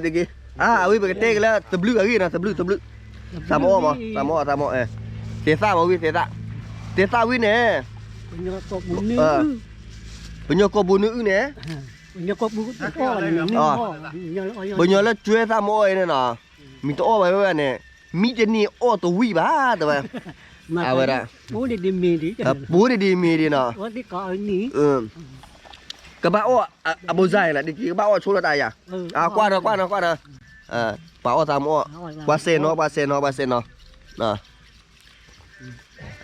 တက့ၢ်, အဝဲပကတဲက့ၤလၢသဘျုးအဂ့ၢ်နီၤ, သဘျုး သဘျုး, သးမအီၣ်မး, သးမအီၣ်, သးမအီၣ်, သ့ၣ်သၣ်မးဝံၤ သ့ၣ်သၣ်, သ့ၣ်သၣ်ဝံၤန့ၣ်, ပညီကိးပူၤနွံအုၣ်န့ၣ်, ပညီလၢကွဲသးမအီၣ်အံၤန့ၣ်နီၤ, မ့ၢ်တအီၣ်ဘၣ်ဝဲန့ၣ်, မံတနံၤအီၣ်ဘၣ်ဝဲန့ၣ်, မံတနံၤအီၣ်တဝံၣ်ဘၣ်တဲဝဲ, အဝဲဒၣ်, ပူၤဒ်ဒ်မ့ၢ်ဒ်, ကဘၣ်အီၣ်အဘိစၢ်အံၤလီၤ, ဒ်ကဘၣ်အီၣ်ဆိလီၤတၢ်ယၤ, ကွၢ်နီၤ ကွၢ်နီၤ ကွၢ်နီၤ, ပှၤအီၣ်သးမအီၣ်, ပှၤစဲးနီၤ ပှၤစဲးနီၤ ပှၤစဲးနီၤ,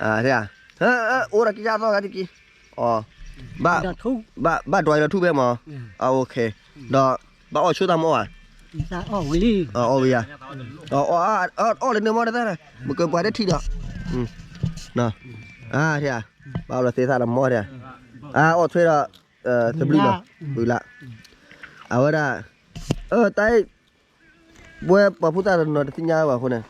အိၣ်ဒီးကယၢ်သီၣ်ဂၤတက့ၢ်, ဘၣ်ဒွးဒီးထူၣ်ဖဲမး, ဒီးဘၣ်အီၣ်ဆိသးမအီၣ်ဧါ, အီၣ်ဝံၤယၤ, အီၣ်လၢန့ၣ်မီၢ်တသၣ်, မ့ၢ်ကပှၤတထံၣ်ဒီး, ဘၣ်အီၣ်လီၤသ့သၣ်ဒီးမီၢ်ဒီး, အီၣ်ထွဲဒီး, သဘျုးလီၤ, ဘုလၢ, အဝဲဒၣ်, တၢ် ပဝဲပှၤဖိသၣ်တနီၤတသ့ၣ်ညါဘၣ်အဃိန့ၣ်,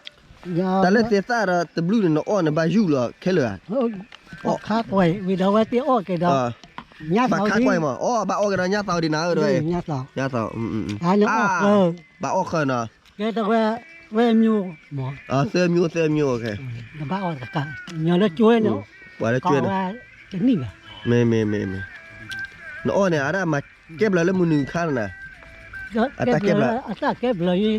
တၢ်လၢသ့သၣ်ဒီးသဘျုးန့ၣ် နအီၣ်န့ၣ်ဘၣ်ယူၢ်လီၤခဲလၢာ်ဧါ, အီၣ်ခါကွၢ်ဝံၤဒီးဝဲသ့ၣ်အီၣ်က့ၤဒီး, ဘၣ်ခါကွၢ်မး, အီၣ်ဘၣ်အီၣ်က့ၤဒီးညၣ်သီဒံးနၤဧၢ, ညၣ်သီ, ဘၣ်အီၣ်ဃၢၤနီၤ, သၢမျိုး သၢမျိုး, ပှၤလၢကၠိန့ၣ်, မ့ၢ်မ့ၢ်မ့ၢ်, နအီၣ်န့ၣ် အဒၣ်မၤကဲဘျီလၢမနုၤခါန့ၣ်, အတၢ်ကဲဘျီ, အတၢ်ကဲဘျီ,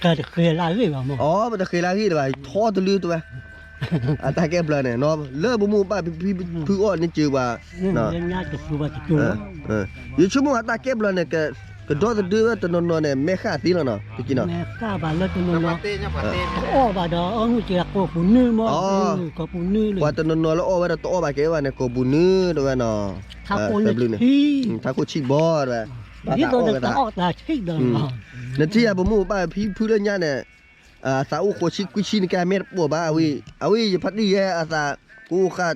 တဃဲၤလၢအဂ့ၢ်ဘၣ်မး, အီ ပတဃဲၤလၢအဂ့ၢ်တဘၣ် ထီတလၢတဝဲ, အတၢ်ကဲဘျီန့ၣ်, လၢပမိၢ်ပၢ်ဖံဖုအီၣ်န့ၣ်စၢၤပှၤ, ယဆိကမိၣ်အတၢ်ကဲဘျီန့ၣ်, ကဒီသဒၢဝဲတနီၤနီၤန့ၣ် မဲာ်ဃၣ်သ့လီၤနီၤ, တက့ၢ်နီၤ, အီၣ်ဘၣ်ဒီးအီၣ်မုၢ်က့ၤကိးပူၤနုာ်မး, ကိးပူၤနုာ်လၢ, ပှၤတနီၤနီၤလၢအီၣ်ဝဲဒီးတအီၣ်ဘၣ်ကဲဘၣ်န့ၣ် ကိးပူၤနုာ်တဝဲနီၤ, သဘျုးန့ၣ်, ထးခိၣ်ဆံးဘီတဝဲ, ဘၣ်သးအီၣ်ဝဲသး, နထံၣ်ဧါ ပမိၢ်ပၢ်ဖံဖုလၢညါန့ၣ်, သးအိၣ်ဃိးဆံခွံဆံန့ၣ် ကဲမဲာ်တပိာ်ဘၣ်, အဝဲယဖါတံၢ်ယဲအသး, ကအိၣ်ဃာ်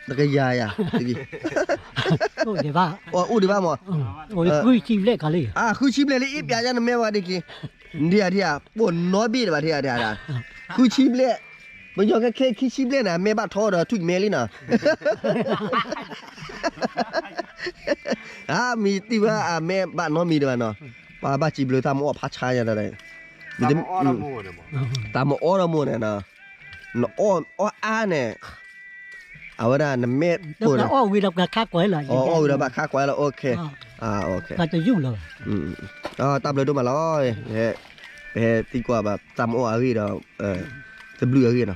တကယၤယၤ, အိၣ်ဒံးဘၣ်မး, ဃုဆံဘျဲၣ်လၢအ့ၣ်ပျးယါနမဲာ်ဘၣ်ဒ်က့ၤ, ဒ်ဧါဒ်ဧါ ပိာ်နီဘ့ၣ်တဘၣ်ဒ်ဧါ, ဃုဆံဘျဲၣ်, ပညီခဲခဲခံဆံဘျဲၣ်န့ၣ် အမဲာ်ဘၣ်ထီဒီးထူၣ်မဲာ်လံနီၤ, အမံၤတံၢ်ဝဲအမဲာ်ဘၣ်နီတမံၤတဘၣ်နီၤ, ပှၤဘၣ်စံးဘျုးတၢ်မ့ၢ်အီၣ်ဖးဆါညါတၢ်, တၢ်မ့ၢ်အီၣ်တမ့ၢ်န့ၣ်, နအီၣ်အါန့ၣ်, အဝဲဒၣ်နမဲာ်ပိာ်န့ၣ်, အီၣ်ဝံၤဒီးဘၣ်ခါကွၢ်လီၤ, တၢ်ဘျုးဒိၣ်မးလီၤ, ပဟဲသံကွၢ်ဘၣ်တၢ်မ့ၢ်အီၣ်အဂ့ၢ်ဒီး, သဘျုးအဂ့ၢ်နီၤ,